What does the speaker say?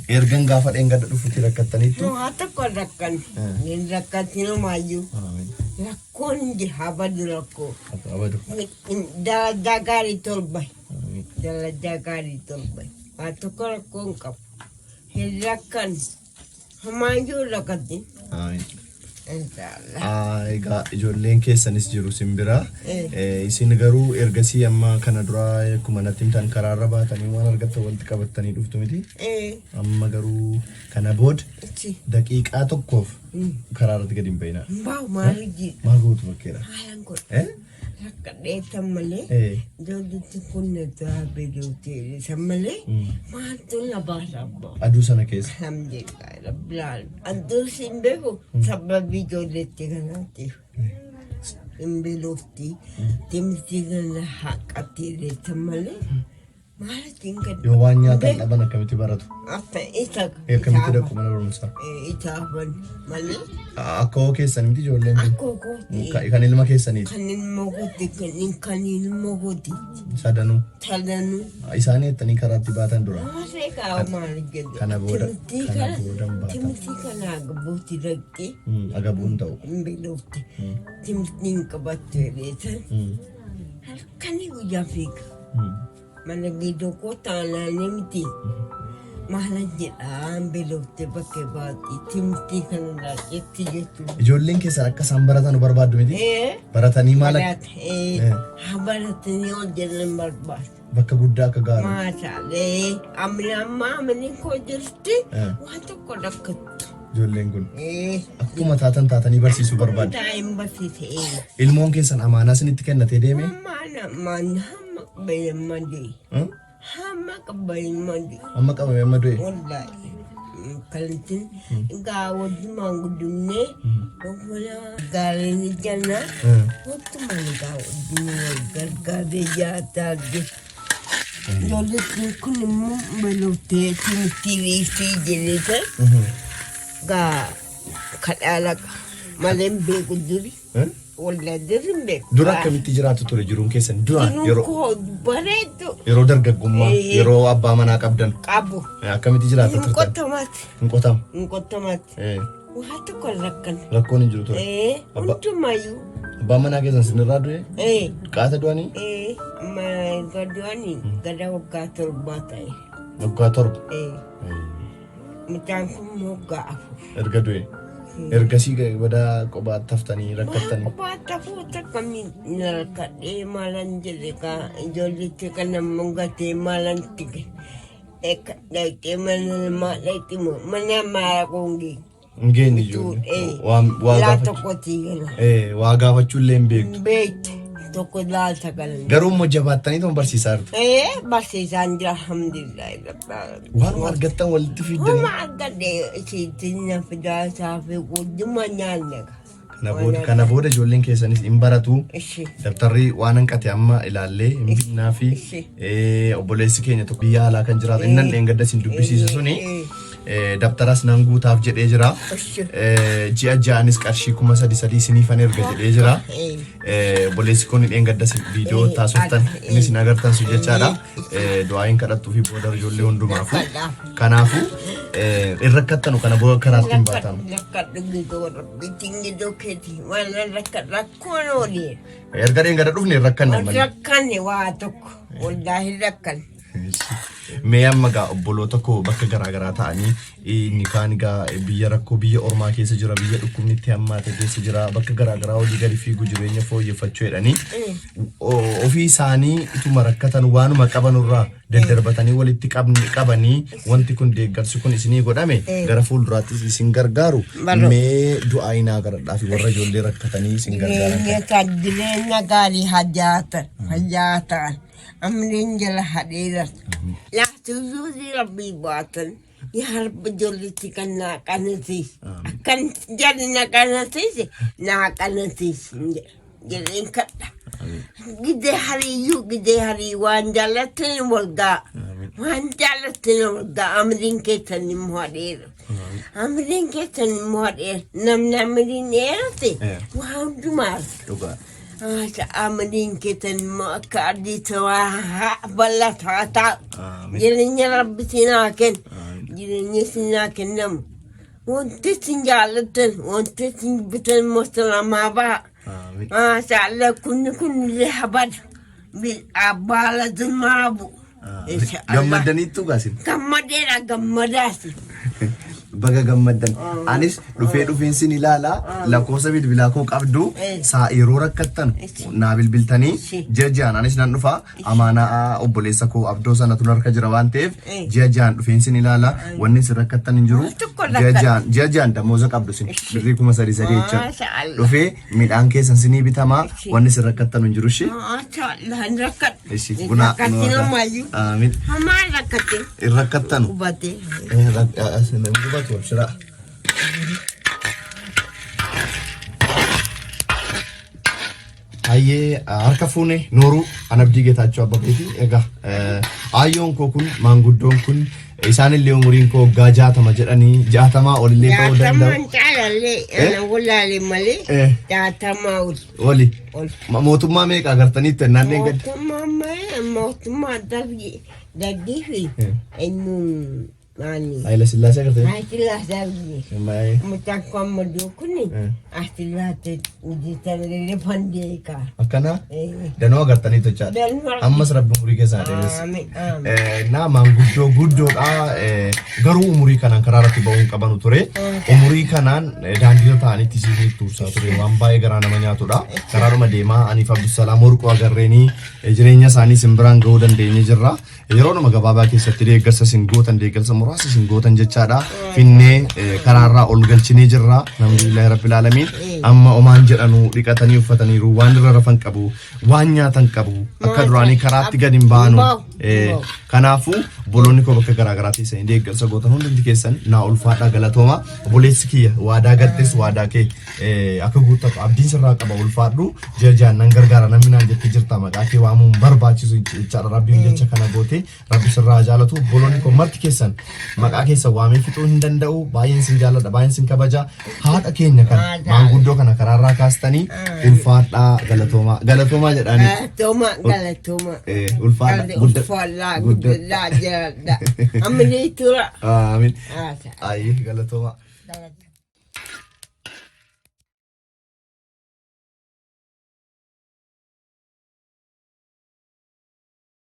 Ergan gaafa dheengadda dhufutti rakkattaniittu. Waa tokko rakkan. Hin rakkatin homaayyuu. Rakkoon hin jiru habadu rakkoo. Abadu. Dalagaa gaarii tolba. Dalagaa gaarii tolba. Waa tokko rakkoo hin qabu. Hin rakkan. Homaayyuu hin rakkatin. Inshaallah. Egaa ijoolleen keessanis jiru isin bira. Eh. Isin garuu ergasii amma kana dura akkuma natti himtan karaarra baatanii waan argattan walitti qabattanii dhuftu miti. Amma garuu kana booda Ichi. daqiiqaa tokkoof karaa irratti gadi hin bahina. Mbaa maal hojii? Maal gootu bakkeedha? Haalaan godha. Eh? Rakkadheetan malee. Ijoollichi kun na duraa beelofte san malee maaltu na baasa abbaa. Aduu sana keessa. Alhamdulillah rabbil alamin. Aduu sin beeku sababii ijoolleetti kanaatiif. Hin beelofti. Timti kana haqatti reetan malee maalitti hin gadi. Yoo waan nyaatan dhaban akkamitti baratu? Akka isa Akkamitti dhaqu mana barumsaa? Isaafan malee Akka hoo keessan miti ijoolleen kun. Akkoo kooti. Kan ilma keessaniiti. Kan ilma kooti kan ilma kooti. Sadanuu. Sadanuu. Isaanii jettanii karaatti baatan dura. Haasee kaa'u maal jedhu. Kana booda kana booda hin baatan. Timtii kana agabuutti dhaqxee Agabuun ta'u. hin beelofte. Timtii hin qabattu jedheetan halkanii guyyaa fiiga. Mana gidduu koo taanaan miti. Maala jedhaan beelofte bakkee baati. Timtii kana dhaqxeetti jechuudha. Ijoolleen keessan akka isaan baratan barbaaddu miti? Ee. Baratanii maal akka Baratee haa baratanii hojjetan barbaadu. Bakka guddaa akka gaaru. Maasaalee amni amma amni koo jirti waan tokko rakkattu. Ijoolleen kun akkuma taatan taatanii barsiisuu barbaaddu. Taa'een barsiise. Ilmoon keessan amaanaa isinitti kennatee deeme? Maana maana hamma qabee madee. Hamma qabee madee. Amma qabamee amma du'e. Wallaahi. Kalantin gaa wajjumaan guddinne obbola gaariin ijjanna wajjumaan gaa wajjin wal gargaaree jaataa jiru. Ijoolleen kun immoo beeloftee timirtii dhiisii jedhee gaa kadhaa laqa malee hin beeku duri. Wallahi duri hin beeku. Dura akkamitti jiraatu ture jiruun keessan duraan Jiruun yeroo koo bareedu yeroo dargaggummaa yeroo abbaa manaa qabdan qabu. Akkamitti jiraata Hin turtan? qottamaati. Hin qotamu. Hin qottamaati. Waa tokko hin rakkan. Rakkoon hin jiru ture. Hundumayyuu. Abbaan manaa keessan sinirraa du'e? Qaata du'anii? Amma erga du'anii gara waggaa 7 ta'e. Waggaa 7. Mucaan kun immoo waggaa 4. Erga du'e. Ergasii badaa kophaatti haftanii rakkattanii. Kophaatti hafuu takka na rakkadhee maalan jedhe kaa ijoollichi kan ammoo gatee maalan tige. Dhaqxee mana namaa dhaqxee mana namaa dhaquu hin geenye. Hin geenye ijoollee. Waa Laa gaafachuu. tokkotti gala. Waa gaafachuu illee hin beektu. Hin beektu. Tokko laalta galan. Garuu immoo jabaattanii tuma barsiisaa jirtu. Barsiisaan jira alhamdulillah. Rabbil alamin. Waanuma argattan walitti fiddanii. Homa argadhe isiitti na fidaa isaa fi gudduma nyaanne. Kana booda ijoolleen keessanis hin baratu. Ishi. Dabtarri waan hanqate amma ilaallee hin binnaa fi Ishi. obboleessi keenya tokko biyya alaa kan jiraatu inni nan dheengadda isin dubbisiise suni dabtaras nan guutaaf jedhee jira. Ishi. Ji'a ji'aanis qarshii 3000 isiniifan erga jedhee jira. Obboleessi kun dheengadda isin viidiyoo taasiftan inni isin agartan sun jechaadha. Du'aayin kadhattuu fi booda ijoollee hundumaafu. Kanaafuu hin rakkattanu kana booda karaatti hin baatanu. Rakkadhu gidoo rabbiitiin gidoo keeti waan rakkoon oolii. Erga dheengadda dhufne hin rakkanne malee. Rakkanne waa tokko wallaahi rakkanne. Mee amma gaa obboloota koo bakka garaa garaa ta'anii inni kaan gaa biyya rakkoo biyya ormaa keessa jira biyya dhukkubni itti hammaate keessa jira bakka garaa garaa olii gadi fiigu jireenya fooyyeffachuu jedhanii ofii isaanii ituma rakkatan waanuma qabanurraa daddarbatanii walitti qabanii wanti kun deeggarsi kun isinii godhame gara fuulduraattis isin gargaaru Barro. mee du'aa inaa kadhadhaa fi warra ijoollee rakkatanii isin gargaaran Jireenya kan jireenya gaarii haa jiraatan haa jiraatan. Amriin jala hadheeratu. Laatuyyuu rabbii baatan. Yaa rabbi ijoollitti kan naa qanasiise. Akkan jarri na qanasiise naa qanasiise jedheen kadha. Gidee hariyyuu gidee harii waan jaallattan wal ga'a. Waan jaallattan wal ga'a amriin keessan immoo hadheera. Amriin keessan immoo hadheera. Namni amriin dheerate waa hundumaa arga. Dhugaa. Haasa amriin keessan immoo akka ardii tawaa bal'ataa taa'u. Amiin. Jireenya rabbi siin haa kennu. Amiin. Jireenya isin haa kennamu. Wanti isin jaallattan, wanti isin jibbitan immoo salaamaa ba'a. Amiin. Maashaallah kunni kunillee habada. Baala zimmaa bu'u. Inshaallah. Gammaddaniittu gaasin. Gammadeera gammadaasi. Baga gammaddan. Anis dhufee dhufeen sin ilaala lakkoofsa bilbilaa koo qabdu saa yeroo rakkattan naa bilbiltanii ji'a ji'aan anis nan dhufa amaanaa obboleessa koo abdoo sanatu narka jira waan ta'eef ji'a ji'aan dhufeen sin ilaala wanni isin rakkattan hin jiru. Waan tokko Ji'a rakkadhu. ji'aan ji'a ji'aan damooza qabdu sin birrii 3000 jecha Maashaallah. dhufee midhaan keessan sinii bitamaa wanni isin rakkattan hin jiru ishee. Maashaallah hin rakkadhu. Ishi Hin buna rakkatin ammayyuu. Amiin. Hamaa hin rakkatin. Hin rakkattanu. Hubatee. Hin gubatu abshiraa. Hayyee harka fuune nooruu an Abdii Geetaachoo Abbabeeti. Egaa aayyoon koo kun maanguddoon kun isaanillee umuriin koo waggaa 60 jedhanii 60 olillee ta'uu danda'u. Jaatamaan caalallee ana wallaalee malee 60 ol. Oli. Ol. Mootummaa meeqa agartaniitti naanneen gadi? Mootummaa malee mootummaa dargii dargii fi eenyuun maali? Hayila Sillaasee agartanii? Haayila dargii. Baay'ee. Mucaan kun amma jiru kun asillaatti hojjetan fandeeka. Akkana danuu agartanii jechaadha. Danuu argina. Ammas rabbi umurii keessan haa dheeressu. Amiin amiin. Na maanguddoo guddoodha. Garuu umurii kanaan karaa irratti ba'uu hin qabanu ture. Umurii kanaan daandiirra taa'anii tisiisni tursaa ture. Waan baay'ee garaa nama nyaatudha. Karaadhuma deemaa aniif Abdusalaam Warquu agarreenii jireenya isaanii isin biraan ga'uu dandeenye jirra. Yeroodhuma gabaabaa keessatti deeggarsa isin gootan deeggarsa muraasa isin gootan jechaadha. Finnee karaarraa ol galchinee jirra. Alhamdulillahi rabbil aalamiin. Amma omaan jedhanu dhiqatanii uffataniiru. Waan irra rafan qabu. Waan nyaatan qabu. Akka duraanii karaatti gad hin baanu. Kanaafuu obboloonni koo bakka garaa garaa teessanii deeggarsa gootan hundumti keessan naa ulfaadhaa galatooma. Obboleessi kiyya waadaa galtes waadaa kee akka guuttatu abdiin sirraa qaba ulfaadhu ji'a ji'aan nan gargaara namni naan jettee jirta maqaa kee waamuun barbaachisu jechaadha rabbiin jecha kana goote rabbi sirraa haa jaalatu obboloonni koo marti keessan maqaa keessan waamee fixuu hin danda'u baay'een sin jaalladha baay'een sin kabaja haadha keenya kana maanguddoo kana karaarraa kaastanii ulfaadhaa galatoomaa galatoomaa jedhaanii Galatooma galatooma. Ulfaadha gudda Ulfaadhaa gudda guddaa jiraadha. Amma ni tura. Amiin Haasa. ayi galatoomaa. Galatooma.